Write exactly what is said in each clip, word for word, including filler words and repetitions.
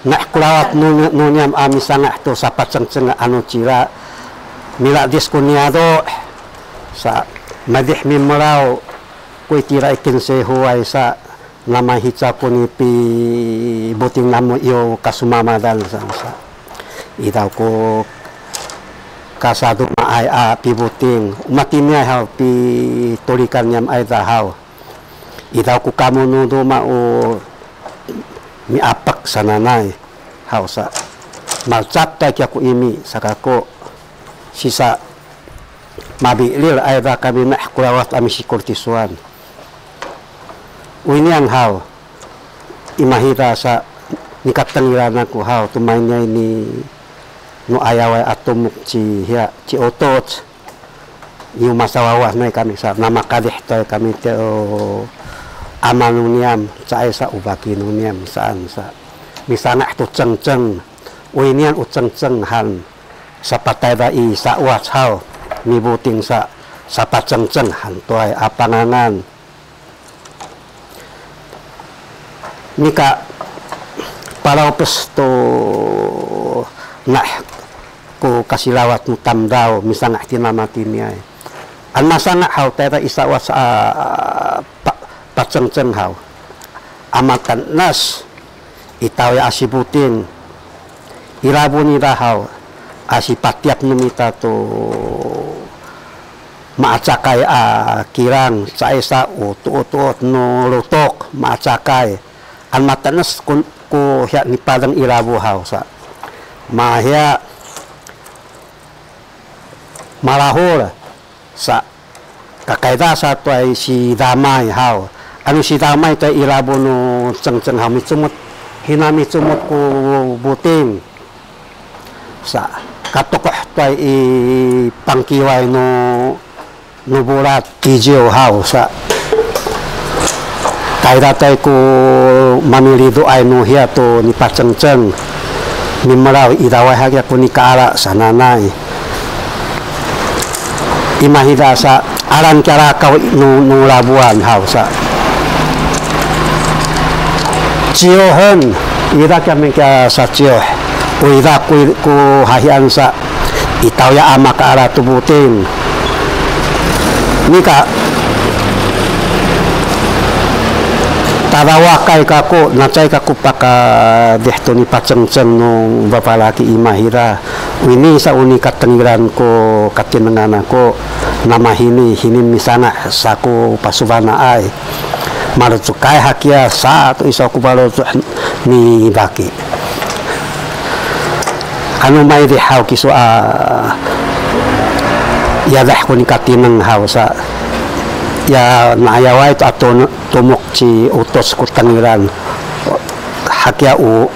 Nakulawat nu, nu niyam a misanga' tu sapacengceng anu cila miladis ku niyado', sa maydih mimelaw ku itira i kinsehuway sa namahica ku nipibuting namu iyo kasumamadan sa, sa. Idaw ku kasadumaay a pibuting, umatiniay haw pitulikan niyam ayda haw. Idaw ku kamu nu duma u miapek sananay haw sa. Malcap tay kiya ku imi saka ku sisa mabilil ayda kami nakulawat a misikur tisuan. Winian haw, imahida sa nikatengilan aku haw, tumayniay ni nu ayaway a tumuk ci hiya, ci Otoc. Yu masawawas nay kami sa, namakadih toy kami te, o, ama nu niyam, caay sa ubaki nu niyam, saan sa. Misanga' tu cengceng, winian u cengceng han, sapatayda i sawac haw, mibuting sa, sapacengceng han toy a pangangan. Nika palawpes tu nah ku kasilawat nu tamdaw misanga' tina matiniay. An masanga' haw tayra i sawac a pa, pacengceng haw. A matanas i tawya a sibuting. I labu nira haw a sipatiyap nu mita tu maacakay a kilang, caay sa u tuutuut nu lutuk maacakay. An matanes ku, ku hiya nipadeng i labu haw sa. Mahiya malahul sa kakayda sa tuay sidamay haw. Anu sidamay tuay i labu nu cengceng haw micumut, hina micumut ku buting. Sa katukuh tuay i pangkiway nu, nu bulat tijiw haw sa. Tayda tuay ku mamiliduay nu hiya tu nipacengceng. Mimelaw idaway hakiya ku nikaala sananay. Imahida sa alan kiya lakaw nu, nu labuan haw sa. Ciyohen, ida kami kiya sa ciyoh. Uyda ku, ku hahian sa i tawya a makaala tu buting. Nika tadawakay kaku, nacay kaku pakadih tu nipacengceng nu babalaki imahida. Wini sa u nikatengilan ku katinengan aku, namahini, hini misanga' sa ku pasubanaay. Malucukay hakiya sa tu iso ku malucuk nibaki. Anu maydih haw kisu a, yadah ku nikatineng haw sa. Ya naayaway tu a tumuk ci Otoc ku tengilan. Hakiya u,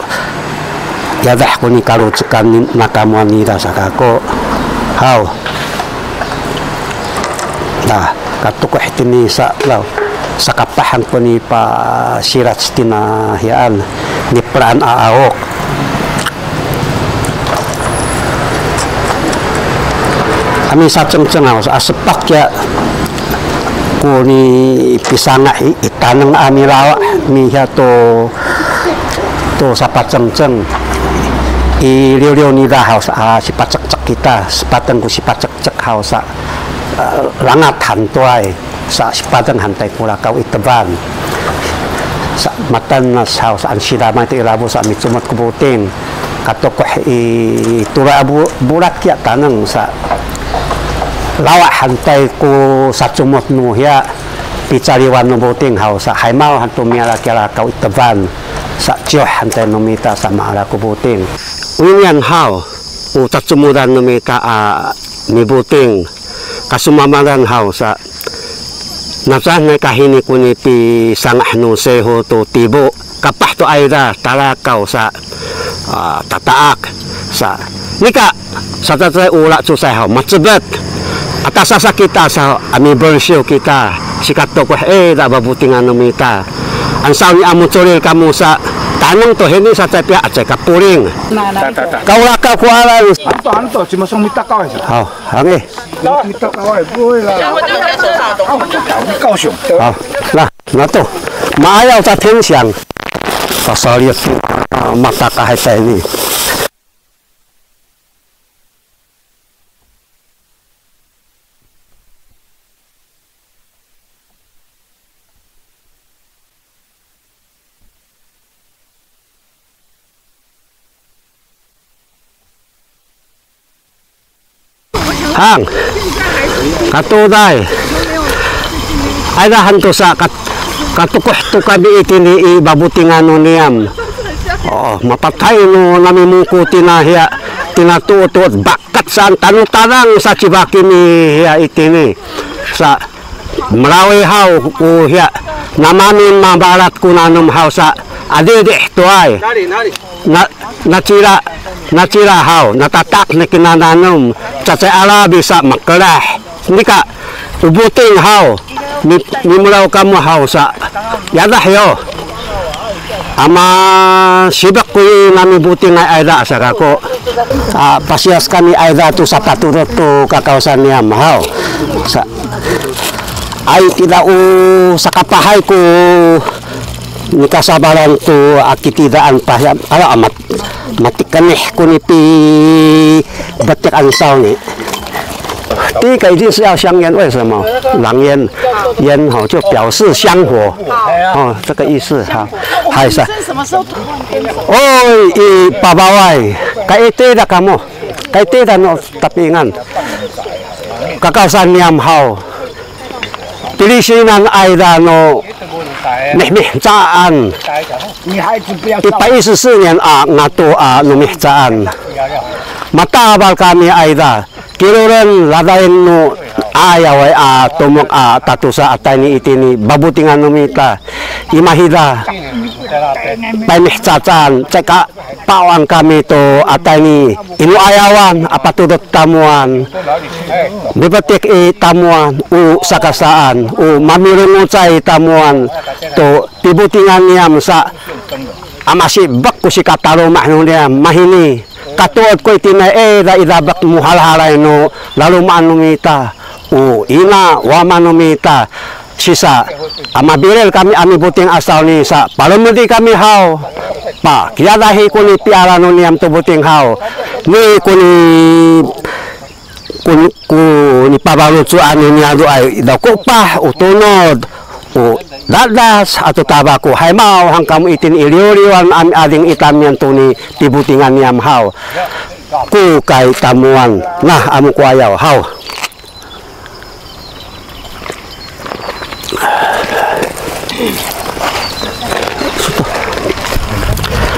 yadah ku nikalucukan ni, nakamuan nira saka ku. Haw. Nah, katukuh tini sa, law, sakapahan ku nipasilac tina hiyaan, nipelaan a awok. A misacengceng haw, a sepak ya ku nipisanga' i, i taneng a milawa' mihiya tu, tu sapacengceng. I liwliw nira haw, a sipacekcek kita, sipateng ku sipacekcek haw sa, eh, langat han tuay. Sa sipateng han tay ku lakaw i teban. Sa matanas haw sa an sidamay ti i labu sa micumut ku buting. Katukuh i tura bu, bulak ya taneng sa lawa han tay ku sacumut nu hiya picaliwan nu buting haw sa haymaw han tu miyala kiya lakaw i teban. Sa ciyoh han tay nu mita sa maala ku buting. Winian haw u cacumudan nu mita a mibuting. Kasumamadan haw sa, nacahnay kahini ku nipisanga' nu sehu tu tibu, kapah tu ayda talakaw sa, a, tataak sa. Nika, satacay ula cusay haw, macebet. Ata sasa kita sa, a mibersiw kita, sikatukuh, e, da babutingan nu mita. Ansaw ni a muculil kamu sa, taneng tu hini satay piya, acay kapuling. Kaulakaw ku alang. Anto, anto, cimasang mitakaw sa. Haw, hangi. 高雄。好，那，那都，马上在天想。Pasaliw tu, a, matakahay tayni. Hang. Katuday. Ayda han tusa kat-, katukuh tu kami itini i babutingan nu niyam. O, mapatay nu nami muku tina hiya, tina tuud-tuud bakat saan tanu tanang sa ci Bakimi hiya itini. Sa Melawi haw ku hiya, namamin mabalat ku nanem haw sa adidi tuay. Na, nacila, nacila haw, natatak ni kina nanem, cacay a labi sa makelah. Nika, u buting haw, mi, mimelaw kamu haw sa, yadah yo. Ama sibak ku i nami buting ay ayda sa kako. A, pasiyas kami ayda tu sapatudot tu kakawsan niyam haw. Sa, Ay, tida u sakapahay ku nikasabalan tu a kitidaan pahiya. Ala amat, matikenih ku nipibetik ansaw ni. 第一个一定是要香烟，为什么？燃烟，烟吼，就表示香火，哦，这个意思哈。还是，哦，i babaway, kaitida kamo, kaitida no tapingan. Kakawsan niyam haw. Pilisinan ayda no mihmihcaan. 一百一十四年 a ngatu a no mihcaan. Matabal kami ayda. Kilulen ladayen no ayaway a tumuk a tatusa a tayni itini babutingan no mita. Imahida. Paymihcacaan. Ceka Pawan kami to atay ni inu ayawan a patudot tamuan. Mipetik i tamuan u sakasaan, u mamilungucay tamuan to pibutingan niyam sa a masibek ku sikatalumah nu niyam mahini. Katuod ku itini eda idabek muhalhalay nu lalumaan nu mita. O ina, wama nu mita, sisa, a mabilir kami a mibuting a sawni sa, palemedi kami haw. Pa, kiyadahi ku nipiala nu niyam tu buting haw. Ni ku ni, ku ni, ku nipabalucu anu niyaduay, daw ku pah, u tunod, u dadas, atu tabaku, haymaw, han kamu itin i liwliwan a miading i tamiyan tu ni pibutingan niyam haw. Ku kay tamuan, nah, amu ku ayaw, haw.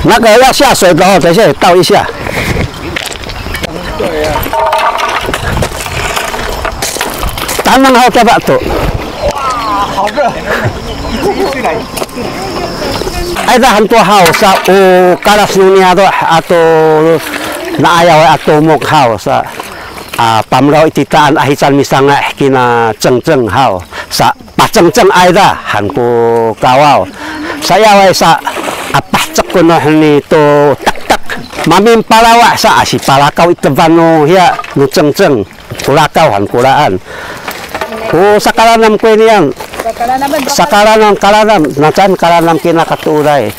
那个要下水的哦，等一下也倒一下。Tanang haw taba to. 哇，好热。Ayda han to haw sa o kalas nu niyado ato naayaw ato mok haw sa. A, pamelaw i titaan a hican misanga' kina cengceng haw. Sa pacengceng ayda han ku kawaw. Sayaway sa a pahcek ku no heni to tektek. Mamimpalawa sa a sipalakaw i teban no hiya no cengceng. Kulakaw han kulaan. Ku sakalanam ku iniyan. Sakalanam, kalanam, nacan kalanam kina katuuday.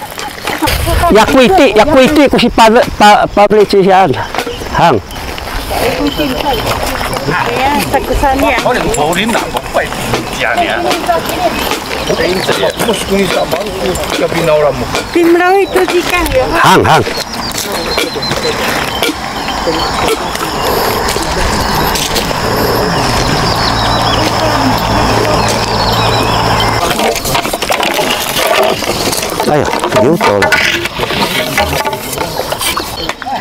Yakwiti, yakwiti ku si pa, pa, pabli ci siyan. Hang. Hang, hang. Ayo, gitu lah.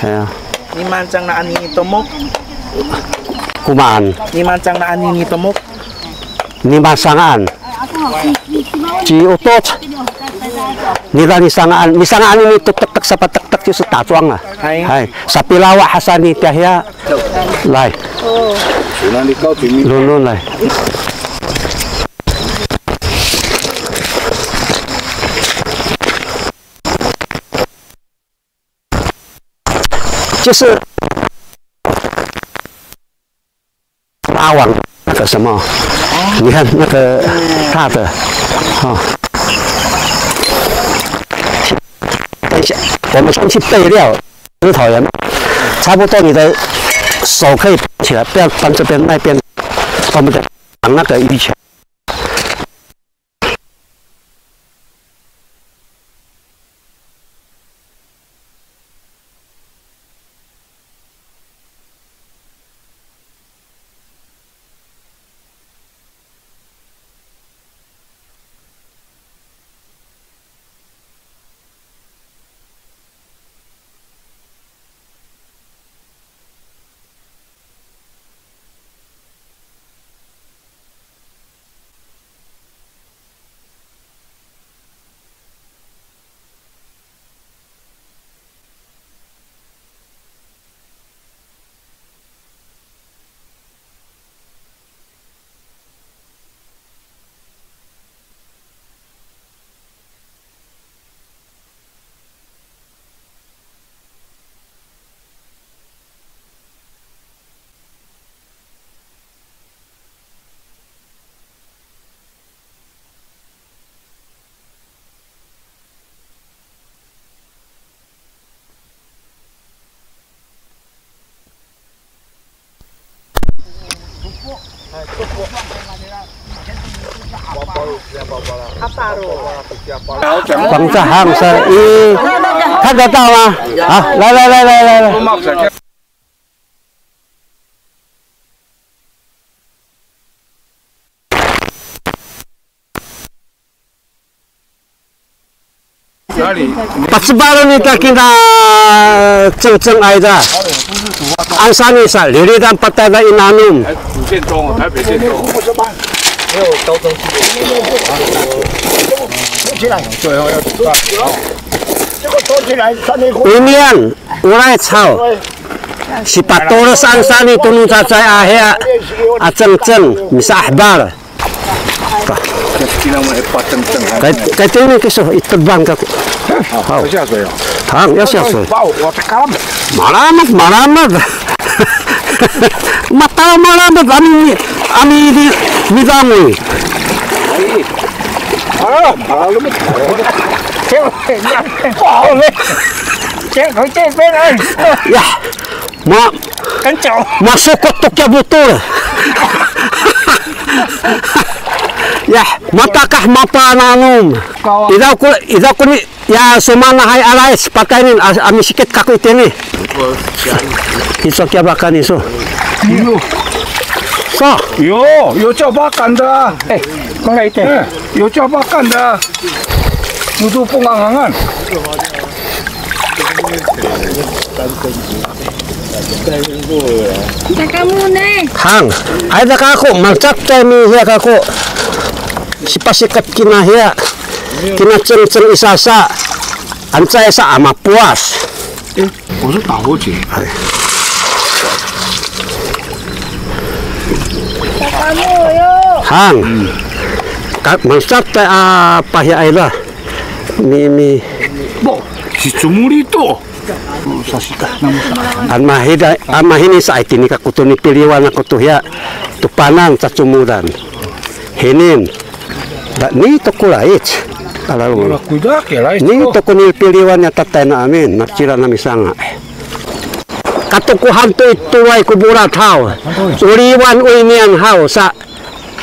Ya. Nimancang na anini tomok. Kumaan. Nimancang na anini tomok. Nimasangaan. Ci Utoc. Nila nisangaan. Nisangaan ini tek tek tek sapa tek tek ci setacuang lah. Hai. Hai. Sapilawa hasani tiahya. Lai. Lunun lai. Ci Lawang 那个什么，你看那个大的，哦。我们先去备料，石头人，差不多你的手可以搬起来，不要搬这边那边，我们的那个鱼墙。 Bangsa Hang sa i, kada tawa. Ah, lai, lai, lai, lai, lai, lai. Pacebal ni ta kina cengceng ay ta. Ansa ni sa, lilidan patay ta i nanum. Inian, ulay caw. Sipatoles ansa ni tunung cacay ahi a, a cengceng, misa'ahbal. Kay, kay tini kisu, i tebang kaku. Haw. Hang, ya siya soy. Malamat, malamat. Mata malamat, ami, ami di, midangoy. Ya. Ma, masukot to kiya butul. Ya, matakah mapananum. Idaw ku, idaw ku ni, ya, sumanahay alay, sipataynin, a, a, misikit kaku itini. Iso kiya bakan iso. Iyo. So. Yo, yo kiya bakan da. Eh, kung ite. Eh, yo kiya bakan da. Nudu pungangangan. Hang, ay da kaku, mancak taymi hiya kaku. Sipasikat kina hiya, kina cengceng isasa, anca isa a mapuas. Eh, 我是打火机。Hang, ka, mancak tay a pahiya ay da. Mi, mi. Bo, si cumuli to. An mahina, an mahini sa ay tini kaku tu nipiliwan aku tu hiya, tu panan cacumudan. Hinin, da, ni to ku laic. Ni to ku nipiliwan ya tatay na amin, nacila na misanga. Katukuhan tu i tuway ku bulat haw. Uliwan uy niyan haw sa.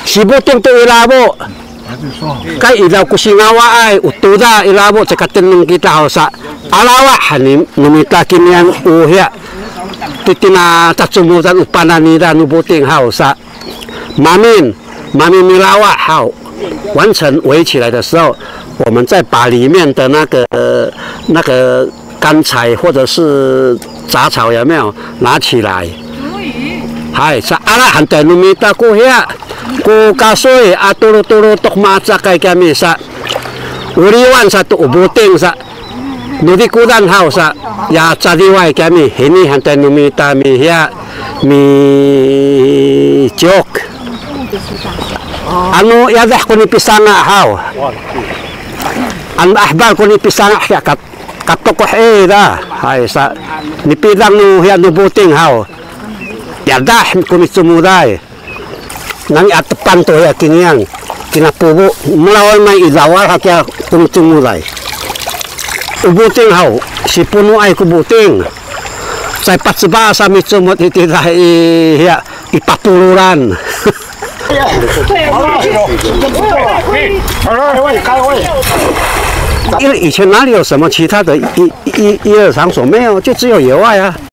Sibuting tu i labo'. Kay idaw ku singawaay, u tuda i labo', cakateneng kita haw sa. Alawa' han ni, nu mita kinian u hiya. Titina tacumudan u panan nira nu buting haw sa. Mamin, mamin milawa' haw. 完成围起来的时候，我们再把里面的那个，那个 干柴或者是杂草有没有？拿起来。Hay, sa ala han taynu mita ku hiya. Ku kasoy a tulu-tulu tok macakay kami sa. Uliwan sa tu u buting sa. Nu dikudan haw sa. Ya cadiway kami. Hini han taynu mita mi hiya. Mi ciok. Anu yadah ku nipisanga haw. Anu ahbal ku nipisanga hiya kat Katokoh e da, hay sa, nipidang nu hiya nu buting haw. Yadah ku micumuday. Nang atepan to hiya kinian, kinapubu, mulawan may idawal hakiya ku micumuday. O buting haw, sipunuay ko buting. Caay paceba sa micumut i titah i, hiya, i papuluran. I, 以前哪里有什么其他的一，一，一二场所？没有，就只有野外啊。